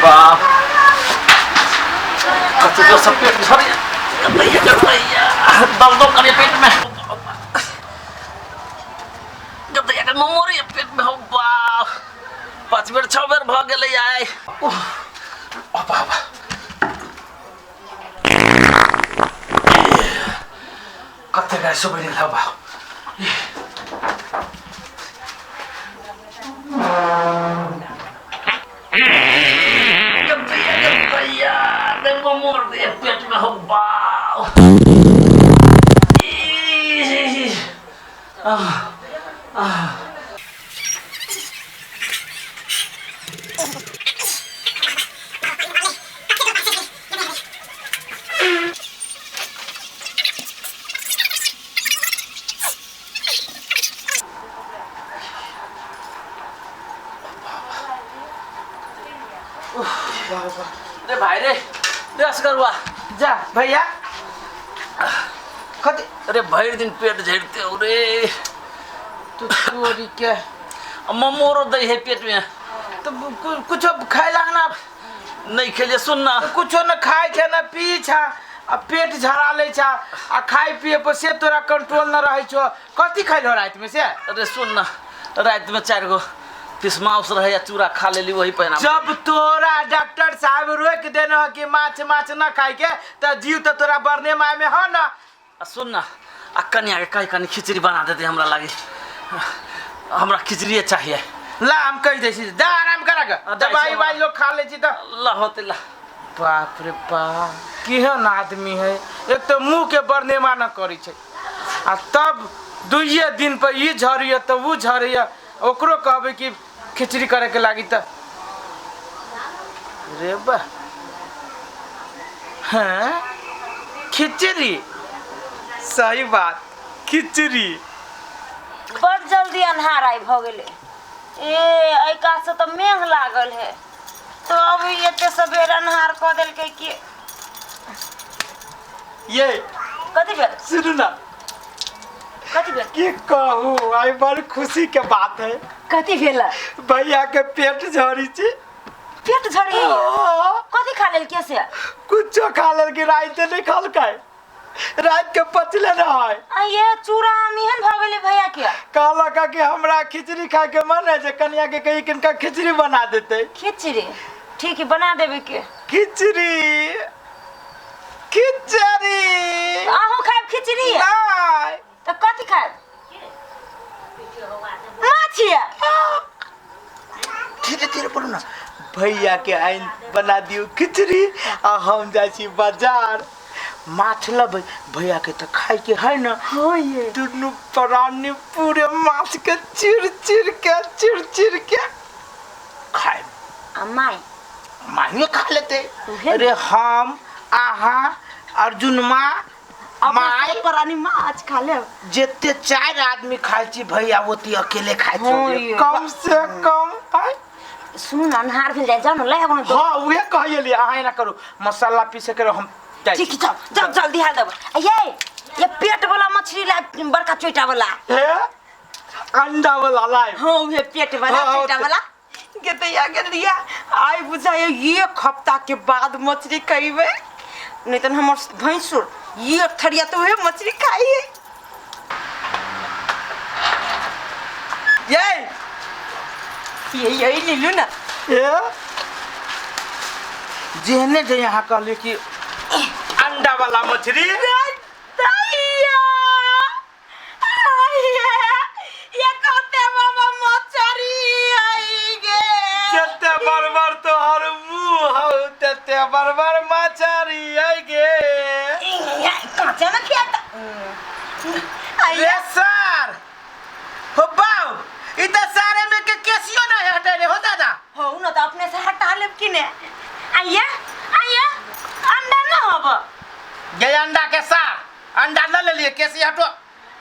बाप कथी तो सब पेट झड़ैया गंदैया गंदैया दर्दो करे पेट में गंदैया के ममोरी पेट में हो बाप पाँच बेर छः बेर भऽ गेलै आइ उह, ओ बाबा कते गैसो बनि गेल बा पेट में हो बाप आह आह रे भाइ रे रे असगरुआ जा भैया कथी अरे भरि दिन पेट झड़ते हो रे तू चोरी के ममोरो दै है पेट में तो कुछो खैला ना नहीं खेलिए सुन ना कुछो न खाइ छै न पी छै आ पेट झड़ा लै छै आ खाइ पिए पर से तोरा कंट्रोल न रहै छौ कथी खैलहो रातिमे से अरे सुन ना रात में चार गो पीस मांस रहे या चूड़ा खा लेली वही पहना जब तोरा डॉक्टर साहब रोक देने हो कि माछ माछ न खाइ के त जीव त तोरा बरने माय में हो न आ सुन ना आ कनिया के कहीं कनी खिचड़ी बना देते हमरा लागे हमरा खिचड़िए चाहिए ला हम कहि दै छी जा आराम करा के आ, जाइ दवाई छी उवाई लोग खा लै छी तऽ ला होते ला बाप रे बाप केहन आदमी है एक तऽ मुँह के बरनेमा न करै छै आ तब दुइये दिन पर ई झड़ैया तऽ उ झड़ैया ओकरो कहबै कि खिचड़ी करे के लागी तऽ रे बा हाँ खिचड़ी सही बात खिचड़ी बड़ जल्दी अन्हार आइ भऽ गेलै ए एहि कातसँ तऽ मेघ लागल है तो अब ई एते सबेर अन्हार कऽ देलकै कि ये कथी भेल सुनू ना कथी भेल की कहू आई बड़ खुशी के बात है कथी भेल भैया के पेट झड़ी छी पेट झड़ी कथी खा लेलकै से कुछो खा लेलकै राइते नहीं खलकै रात के पचले न है आ ये चूड़ा आम एहन भऽ गेलै भैया के कहलक कि हमरा खिचड़ी खाय के मन है जे कनिया के कही किनका खिचड़ी बना देते खिचड़ी ठीक है बना देबै के खिचड़ी खिचड़ी अहूँ खायब खिचड़ी नहीं तऽ कथी खायब माछ ये धीरे धीरे बोलू ना भैया के आइन बना दियो खिचड़ी आ हम जाइ छी बाजार माछ लेबै भैया के तऽ खाय के है ना हाँ ये दुनू प्राणी पूरे माछ के चिर चिर के चिर चिर के खाय आ माय माहियो खा लेते उहे अरे हम आहा अर्जुन माँ माय प्राणी माछ खा लेब जते चार आदमी खाइ छी भैया ओते अकेले खाइ हाँ छी ये। कम से कम आय सुनू ने अन्हार भेल जाय जाउ ने लए आबू ने हाँ उहे कहिए अहाँ एना करू मसाला पीसे के हम जाइ ठीक छी। है जाओ जाओ जल्दी हाल देब आ ये ये पेट वाला मछली ला बड़का चोइटा वाला हे अंडा वाला लाइव हाँ उहे पेट वाला हाँ, चोइटा ते- वाला गेतैया गेलिया आइ बुझाइयो एक हफ्ता के बाद मछली खैबै नहीं तो हमर भैंसुर एक थरिया तो उहे मछली खाई है ये ये यही लीलू ना ये जेहने जे यहाँ कहले कि अंडा वाला मछली दैया आइए ये कहते बाबा मछरी आई गे जते बरबर तोहर मुंह हौ तते बरबर मछरी आई गे कांचा में खियाता रे सर हो बाऊ ई त सारे में के केसियो ना हटे रे हो दादा हो न तो अपने से हटा लेब कि ने आइए आइए अंडा न होब गे अंडा के सार अंडा न ले लिए केसी हटो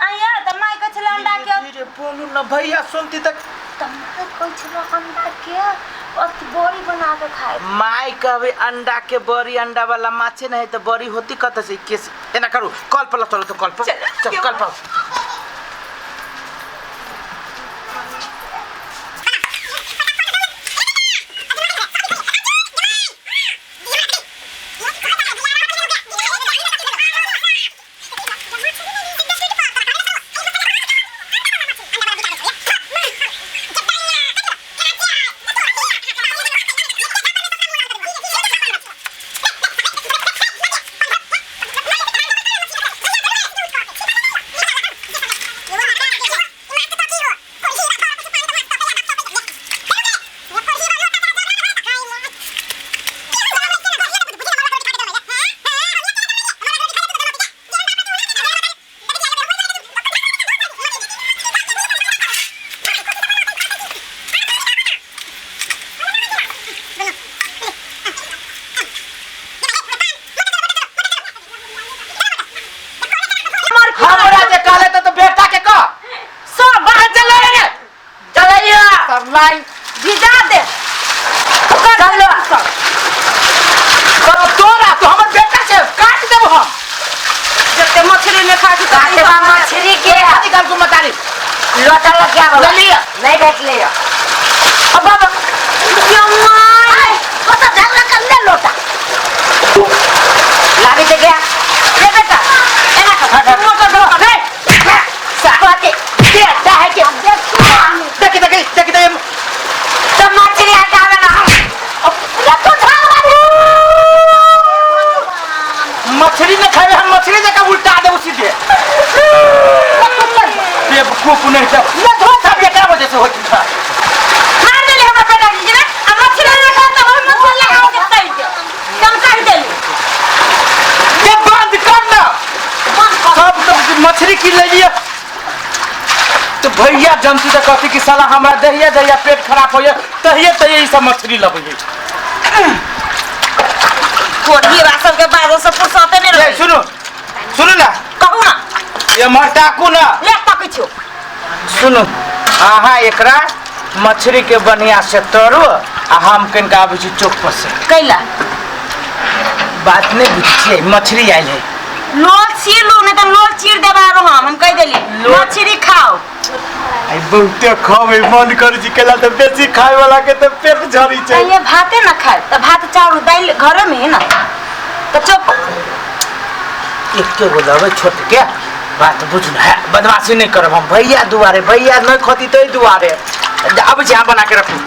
आइए त माय कहै छलै अंडा के धीरे बोलू न भैया सुनती तक त माय कहै छलै अंडा के अथी बड़ी बना के खाए माय कहबे अंडा के बड़ी अंडा वाला माछे नहीं तो बड़ी होती कत से केस एना करू कल पर चलो तो कल पर चल कल पर लोटा लग गया ले लिया। नहीं भेटले यऽ। अब बाबा आय, ओतऽ झगड़ा कर ले लोटा लाबी दे गया ले बेटा एना कर मोटर धो नहीं साहब के के अड्डा है के देखी देखी देखी देखी तो मछली हटावे ना तो झागला मछली न खाए हम मछली जका उल्टा देब सीधे बेवकूफ नहीं तो सब एकरा वजह से होती था मार देली हमरा बेटा जी ने आ मछली ना खाता हम मसाला लगा के तई दे कम कर देली ये बंद कर ना बंद कर सब तो मछली की ले लिया तो भैया जनती तो कहती कि साला हमरा दहिया दहिया पेट खराब हो जाए तहिए तहिए ई सब मछली लबै है। कोठी रासल के बाद सब फुर्सते नहीं ए, रहे सुनू सुनू ना कहू ना ये मरटाकू ना ले तक छो सुनू अहाँ एकरा मछली के बढ़िया से तरू आ हम कनिका आबै छी चौक पर से कैला बात नहीं बुझै छियै मछली आयल है लोल चीर लू नहीं तो लोल चीर देबा रो हम कह देली लोल- मछली खाओ आई बहुते खाबै मन करै छै केला तऽ बेसी खाय वाला के तऽ पेट झड़ी छै ये भाते ना खाए तो भात चावल दाल घरे में है ना तो चुप एके गो लेबै छोट के बात बुझू है बदमाशी नहीं करब हम भैया दुआरे भैया नहीं खती तै दुआरे आबै छी अहाँ बना के रखू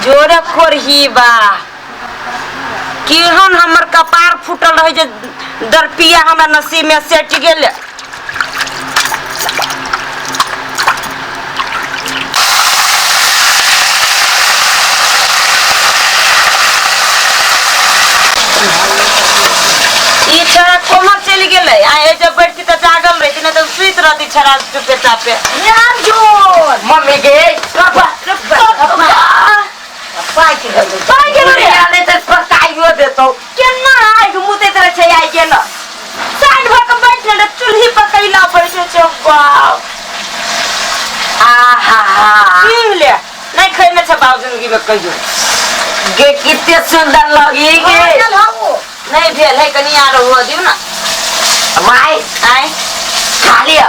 जोरे खोरही बा केहन हमर कपार फूटल रहे जे दरपिया हमरा नसीब में सेट गेल ई छड़ा कोमर चलि गेलै आ ए जब बैठती तऽ जागल रहती नहीं तऽ सुति रहती छड़ा चुपे चापे राम जोर मम्मी के पापा पाकि गेलै पाकि गेलै रे। नहि तऽ पकाइयो देतौ केना आगि मुतैत रहै छै आइ गेल साइड भऽ कऽ बैठ गेल चूल्ही पकैला बैठे छै बाप आहा पीन ले नहीं खैने छै बाप जिंदगी में कहियो गे किते सुंदर लगी गे नहीं भेल है कनि आरो हुआ दियौ ना माय आय खा लिअ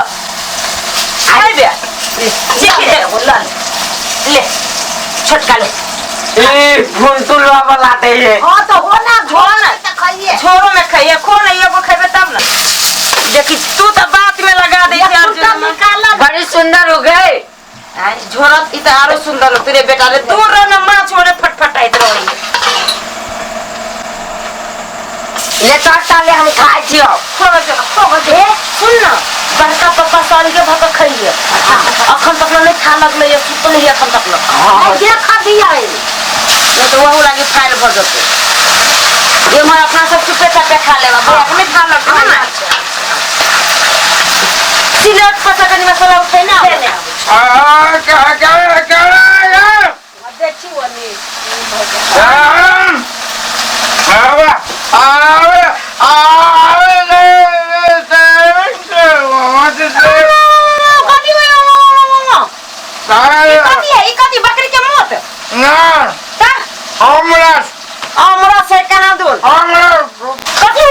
खैबे जे ले ले छोटका ले ए फुलतुल वाला दे ये हाँ तो हो ना झोर ना खाइए झोरो में खैये खो ना एगो खैबे तब ना देखी तू तो बात में लगा दे छै अर्जुन में। बड़ी सुंदर हो गए आय झोरत ई त आरो सुंदर लगतै रे बेटा रे दूर रह ना माछ ओने फटफटाइत रहै ले तोता ले हम खाइ छियौ खोबे चल खोबे दे सुन ना बड़का पप्पा साल के भक खइए अखन तक नहीं खा लगलै ये सुतल है अखन तक नहीं देखा दिया नहीं तो वहु लागी फाइल भर जतै ये हमार अपना सब चुपे चापे खा लेबा भैया के नहीं खा लगतै ना सिलौट पर से कनी मसाला उठै ना आ का का का देखी ओनी आवे आवे आवे कथी कथी है ई कथी बकरी के मौत तब हमरा से कहाँ दूर कथी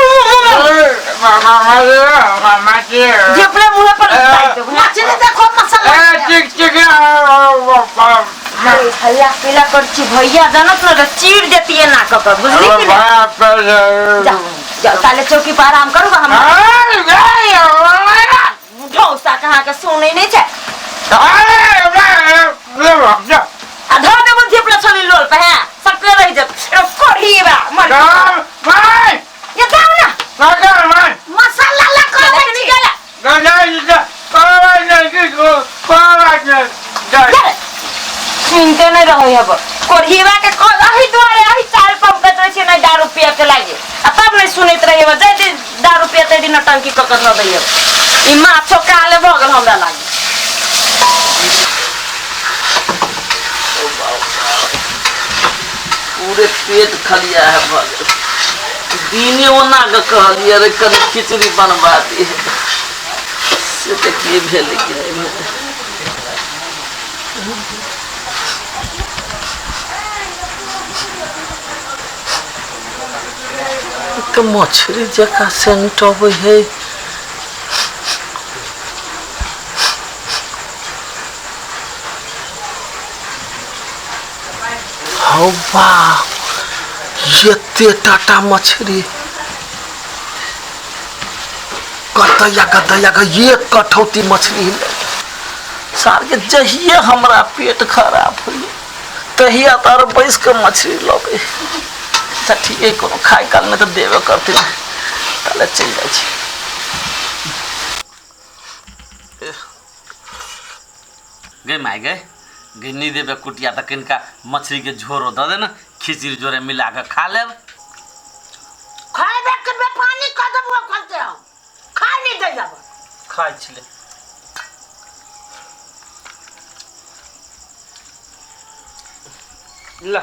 झिपले मुँह पर उतार देबो। मछली देखो मसाला हल्ला पीला कर छी भैया जानत न चीर देती है नाक पर बुझली कि नहीं जा जा ताले चौकी पर आराम करू हम ढौसा कहाँ के सोने नहीं छै आ धर देबो झिपले छली लोल पे हैं सबके रह जत ए कोढ़ी बा मर ये जाओ ना मसाला लगा चले निकल सुनते नहीं रहो हब कोढ़ीवा के अही दुआरे अही चार पंप रहै छै नहीं दारू पिए के लागे आ तब नहीं सुनैत रहे हब जाहि दिन दारू पिए तै दिन नौटंकी कऽ कऽ धऽ दैय ई माछो काले भऽ गेल हमरा लागे पूरे पेट खलिया है भऽ गेल दिने ओना के कहलियै रे कनि खिचड़ी बनबा दे से तऽ की भेलै कि नहि भेलै तऽ मछली जकाँ सेंट अबै है हौ वाह, एते टाटा मछली कतैया कतैया के एक कठौती मछली। सार के जहिए हमरा पेट खराब होइए तहिया तार बैस के मछली लबे। अच्छा ठीक है, कोनो खाय काल में तो देबे करते, ताले चलि जाइ छी। गे माय गे, गे नहीं देबे कुटिया तऽ कनिका मछली के झोरो दऽ दे ने, खिचड़ी जोरे मिला के खा लेब। खाए के बे पानी कऽ देबो करते हम खाए नहीं दे जाब। खाइ छलै।